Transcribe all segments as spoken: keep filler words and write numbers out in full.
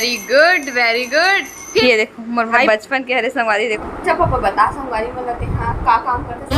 Very good, very good। ये देखो, मोर भाई बचपन के हरे संगवारी, देखो। अच्छा पापा, बता संगवारी मन ला, तेहा का काम करथे?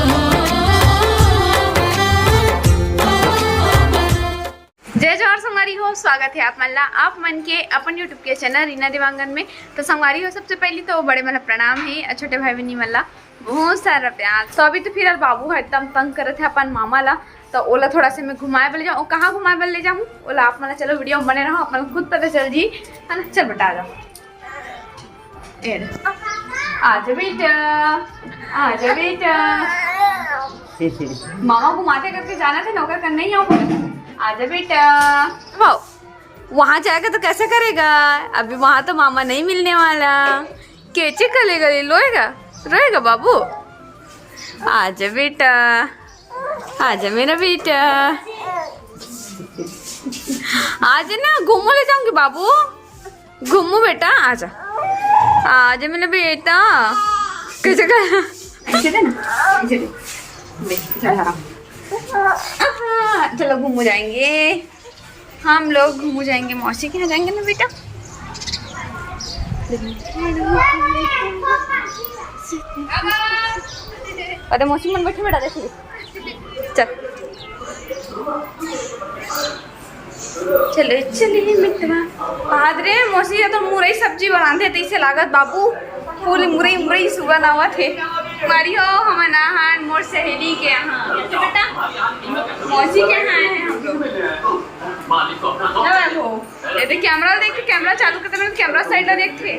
जय जोहार संगवारी हो, स्वागत है आप मन ला, आप मन के अपन YouTube के चैनल रीना देवांगन में। तो संगवारी हो, सबसे पहली तो बड़े मन ला प्रणाम है और छोटे भाई बहनी मन ला बहुत सारा प्यार। तो अभी तो फिलहाल बाबू ह एकदम तंग करत है अपन मामा ला, तो ओला थोड़ा से मैं घुमाए बर ले जाऊँ। कहाँ घुमाए बर ले जाऊँ ओला, आप मन ला चलो वीडियो में बने रहो, आप मन ला खुद पता चल जी, है ना। चल बेटा, आ जाओ। ए, आजा बेटा, आजा बेटा। मामा घुमाते करके जाना थे, नौकर करना ही आओ। आजा बेटा। वाओ, वहाँ जाएगा तो कैसे करेगा? अभी वहाँ तो मामा नहीं मिलने वाला। कैसे करेगा? ये लोएगा, रोएगा बाबू। आजा बेटा, आजा मेरा बेटा, आजा ना, घूमो ले जाऊंगी बाबू। घूमू बेटा, आजा, आजा मेरा बेटा। कैसे कर? ऐसे दे ना, ऐसे दे। ले, जा, जा। हाँ, चलो घूमू जाएंगे, हम लोग घूमू जाएंगे, मौसी के यहाँ जाएंगे ना बेटा। अरे मौसी मन बैठे बेटा, देख ले। चल। चले, चले मितवा। आदरे मौसी या तो मुरई सब्जी बनाते, तैसे लागत बाबू। पूरी मुरई, मुरई सुबह नावत है। मारी हो, हम आए हन मोर सहेली के यहाँ। बेटा, मौसी के यहाँ आए हैं हम लोग। ना बाबू, ये देख कैमरा देख, कैमरा चालू करते, कैमरा साइड ला देखते।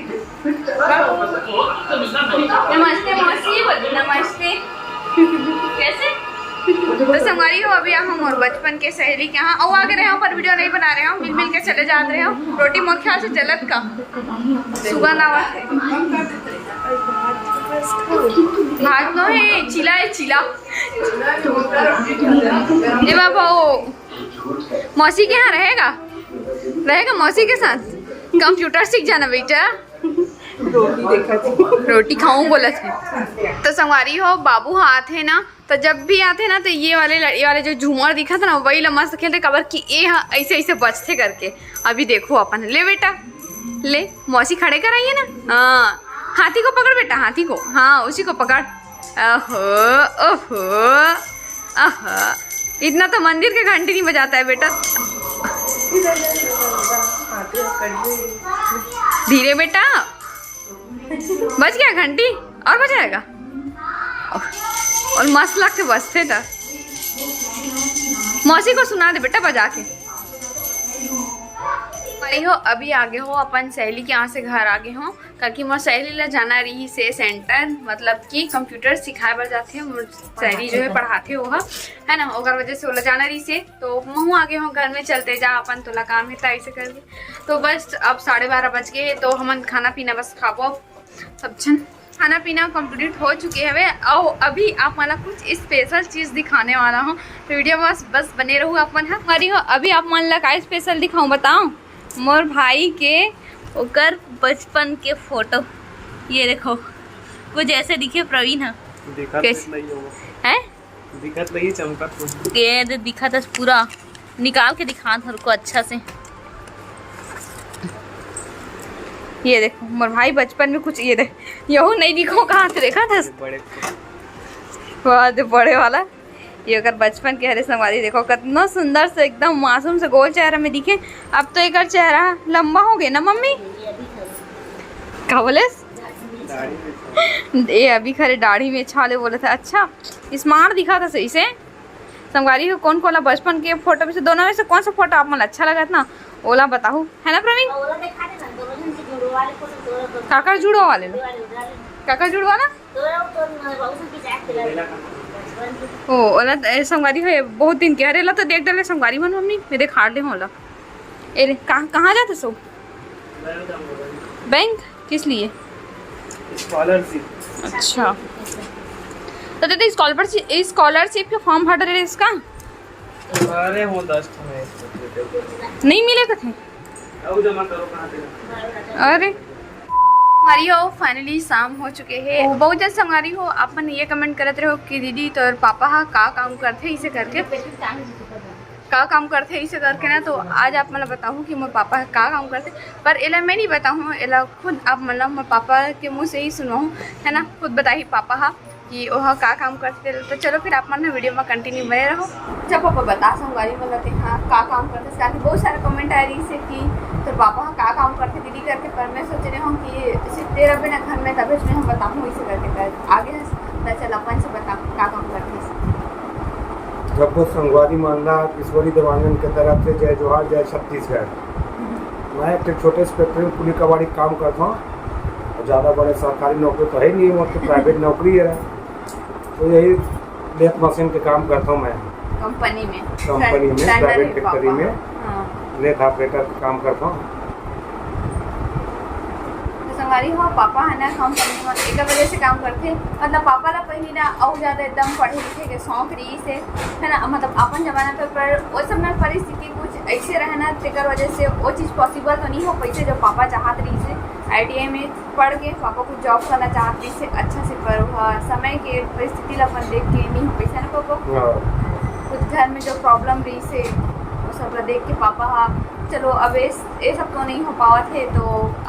नमस्ते मौसी, बोल नमस्ते। कैसे? तो संगवारी हो, अभी हम मोर बचपन के सहेली के यहाँ, और आगे रहे हो पर वीडियो नहीं बना रहे हो, मिल मिल के चले जात रहे हो। रोटी मोर ख्याल से जलत का सुगंध आवत है। भात नो है, चीला है, चीला। ए बाबा, वो मौसी के यहाँ रहेगा, रहेगा मौसी के साथ। कंप्यूटर सीख जाना बेटा। रोटी देखा थी। रोटी खाऊं बोला थी। तो संगवारी हो, बाबू ह आथे ना, तो जब भी आथे ना, तो ये वाले ल-, ये वाले जो झूमर दिखत ना, वही ला मस्त खेलते, काबर कि ए ह ऐसे ऐसे बजथे करके। अभी देखो अपन, ले बेटा, ले, मौसी खड़े कराइए ना। हाँ, हाथी को पकड़ बेटा, हाथी को, हाँ, उसी को पकड़। ओहो, ओहो, ओहो, इतना तो मंदिर के घंटी नहीं बजाता है बेटा। धीरे बेटा, बज गया घंटी, और बजाएगा। और मस्त लग के बजथे त। मौसी को सुना दे बेटा बजा के। भाई हो, अभी आगे हो अपन सहेली के यहाँ से घर आगे हो, काकि मोर सहेली ला जाना रही से सेंटर, मतलब कि कंप्यूटर सिखाए बर जाथे, मोर सहेली जो है पढ़ाथे वो ह, है ना, ओकर वजह से ओला जाना रही से, तो महू आगे हो घर में, चलते जा अपन, तोला काम है त ऐसे करके। तो बस अब साढ़े बारह बज गए, तो हमन खाना पीना बस खाबो अब सब झन। खाना पीना कंप्लीट हो चुके हवे, और अभी आप मन ला कुछ स्पेशल चीज दिखाने वाला हूँ, तो वीडियो बस बस बने रहू आप मन ह। हमारी हो, अभी आप मन ला का स्पेशल दिखाऊं बताओ, मोर भाई के ओकर बचपन के फोटो, ये देखो कुछ ऐसे दिखे प्रवीण ह। दिखत कैसे? नहीं होगा। हैं? दिखत नहीं, चमकत कुछ। ये दे दिखत है पूरा, निकाल के दिखात हन को अच्छा से। ये देखो मोर भाई बचपन में कुछ, ये दे, यहू नहीं दिखो कहाँ से देखा था। बड़े। वाह, दे बड़े वाला। ये ओकर बचपन के हरे संगवारी, देखो कितना सुंदर से एकदम मासूम से गोल चेहरा में दिखे। अब तो एकर चेहरा लंबा हो गया ना मम्मी? का बोले? दाढ़ी में छाले। ये अभी खरे दाढ़ी में छाले बोले थे। अच्छा, स्मार्ट दिखा था सही से। संगवारी हो, कोन कोन ला बचपन के फोटो में से, दोनों में से कौन सा फोटो आप मन ला अच्छा लगत ना, ओला बताहू, है ना प्रवीण? ओला दिखा दे ना, दोनों झन के जुड़वा वाले फोटो, दोनों, दोनों काकर जुड़वा वाले ला? जुड़वा वाले, उधर वाले। काकर जुड़वा ना? तोरा, तोर बाबू संग के जाके ला। ओ, ओला, ए, संगवारी हो, बहुत दिन के, अरे ला तो देख डाले संगवारी मन मम्मी, मेरे खाड़ ले होला। ए रे, कहाँ, कहाँ जाते सो? बैंक? किस लिए? स्कॉलरशिप। अच्छा, तो तेरे स्कॉलरशिप, स्कॉलरशिप के फॉर्म भर रहे इसका? अरे वो दस ठो है। नहीं मिले कथे? अब जमा करो, कहाँ पे? अरे, संगवारी हो, फाइनली शाम हो चुके हे। बहुत जन संगवारी हो, आप मन ये कमेंट करत रहो कि दीदी तोर पापा हा का काम करथे, इसे करके। का काम करथे, इसे करके ना। तो आज आप मन ल बताहूँ कि मोर पापा ह का काम करथे, पर एला मैं नहीं बताहूँ, एला खुद आप मन ल मोर पापा के मुँह से ही सुनवाहूँ, है ना, खुद बताही पापा ह कि ओह का काम करथे। तो चलो फिर आप मन ह वीडियो में कंटिन्यू बने रहो। अच्छा पापा, बता संगवारी मन ल तेहा का काम करथे, ताकि बहुत सारे कमेंट आए रहिस हे कि तोर पापा ह का काम करथे दीदी करके, पर मैं सोच रही हूँ कि सिर्फ तेरा बिना घर में, तभी मैं हम बताऊँ इसे करके कर आगे। तो चल अपन से बता का काम करथे। सबको संगवारी मन ला ईश्वरी देवानंद के तरफ से जय जोहार, जय छत्तीसगढ़। मैं एक ठो छोटे से फैक्ट्री में कुली कबाड़ी के काम करता हूँ। ज़्यादा बड़े सरकारी नौकरी तो है नहीं, मोर तो प्राइवेट नौकरी है। तो यही लेथ मशीन के काम करता हूँ मैं। कंपनी में? कंपनी में, टेंडर प्राइवेट है फैक्ट्री पापा। में हाँ। लेथ ऑपरेटर के काम करता हूँ। तो संगवारी हो, पापा है ना कंपनी में एक वजह से काम करथे, मतलब पापा ला पहली ना अउ ज़्यादा एकदम पढ़े लिखे के शौक रहिस हे, है ना, मतलब अपन जमाना पे, पर वो समय परिस्थिति कुछ ऐसे रहे ना, तेकर वजह से वो चीज़ पॉसिबल तो नहीं हो पाइसे, जो पापा चाहत रहिस हे। आईटीआई में पढ़ के पापा कुछ जॉब करना चाहत रहिस हे अच्छा से, पर वह समय के परिस्थिति ला अपन देख के नहीं हो पाइसे ना पापा। हाँ। कुछ घर में जो प्रॉब्लम रहिस हे, वो सब ला देख के पापा हा, चलो अब ये, ये सब तो नहीं हो पावत हे, तो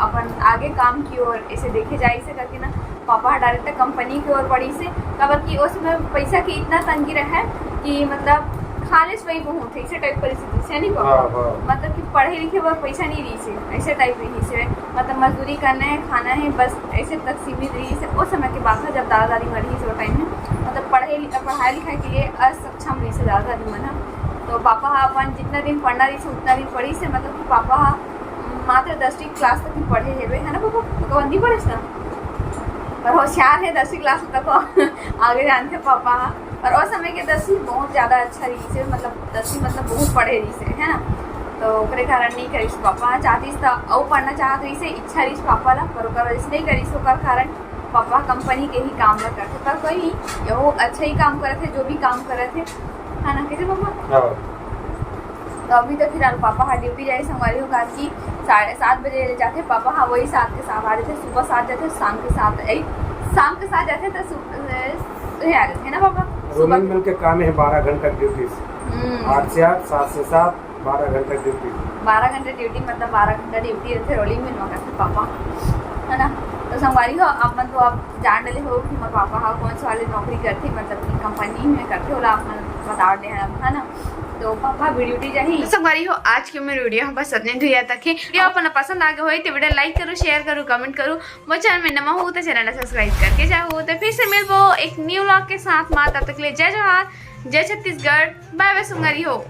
अपन आगे काम की ओर इसे देखे जाए, इसे करके ना पापा डायरेक्ट कंपनी की ओर बढ़िस हे। काबर कि उस समय पैसा की इतना तंगी रहे कि मतलब खाने से वही बहुत ऐसे टाइप परिस्थिति से नहीं पापा। हाँ, हाँ। मतलब कि पढ़े लिखे बर पैसा नहीं रहिस हे, ऐसे टाइप रहिस हे, मतलब मजदूरी करना है, खाना है, बस ऐसे तक सीमित रहिस हे। उस समय के बात है जब दादा दादी मरिस हे, वो टाइम में मतलब पढ़े लि-, पढ़ाई लिखाई के लिए असक्षम रहिस हे दादा दादी मन ह। तो पापा हा अपन जितना दिन पढ़ना रहिस हे उतना दिन पढ़िस हे, मतलब कि पापा हा मात्र दसवीं क्लास तक ही पढ़े हेबे, है ना पापा? तो नहीं पढ़िस ना, पर होशियार है, दसवीं क्लास तक आगे जानथे पापा हा। और उस समय के दसवीं बहुत ज़्यादा अच्छा रहिस हे, मतलब दसवीं मतलब बहुत पढ़े रहिस हे, है ना। तो ओकरे कारण नहीं करिस पापा, चाहतिस त अउ पढ़ना चाहत रहिस हे, इच्छा रहिस पापा ला, पर ओकर वजह से नहीं करिस। ओकर कारण पापा कंपनी के ही काम ला करथे, पर कोई ये वो अच्छा ही काम करत हे, जो भी काम करत हे, है ना, कैसे पापा? हाँ। तो अभी तो फिलहाल पापा हा ड्यूटी जाए संगवारी हो, काबर कि साढ़े सात बजे ले जाथे पापा हा, वही सात के साथ आ जाथे, सुबह सात जाथे, शाम के सात, ए, शाम के सात जाथे तो सु-, ए, ये आ जाथे ना पापा, सुबह। रोलिंग मिल के काम है, बारह घंटा ड्यूटी से। हम्म। आठ से आठ, सात से सात, बारह घंटा ड्यूटी। बारह घंटा ड्यूटी, मतलब बारह घंटा ड्यूटी रहथे रोलिंग मिल में करथे पापा, है ना। तो संगवारी हो, आप मन तो आप जान डले हो कि मोर पापा हा कौन से वाले नौकरी करथे, मतलब कि कंपनी में करथे, ओला आप मन बता दे हन, है ना। तो पापा भी ड्यूटी जाही। तो संगवारी हो, आज के मेरे वीडियो हम बस इतने दूर तक है। वीडियो अपन पसंद आ गए हो तो वीडियो लाइक करो, शेयर करो, कमेंट करो। मोर चैनल में नवा हो तो चैनल ला सब्सक्राइब करके जाओ। तो फिर से मिलबो एक न्यू व्लॉग के साथ मा, तब तक के लिए जय जोहार, जय छत्तीसगढ़, बाय बाय संगवारी हो।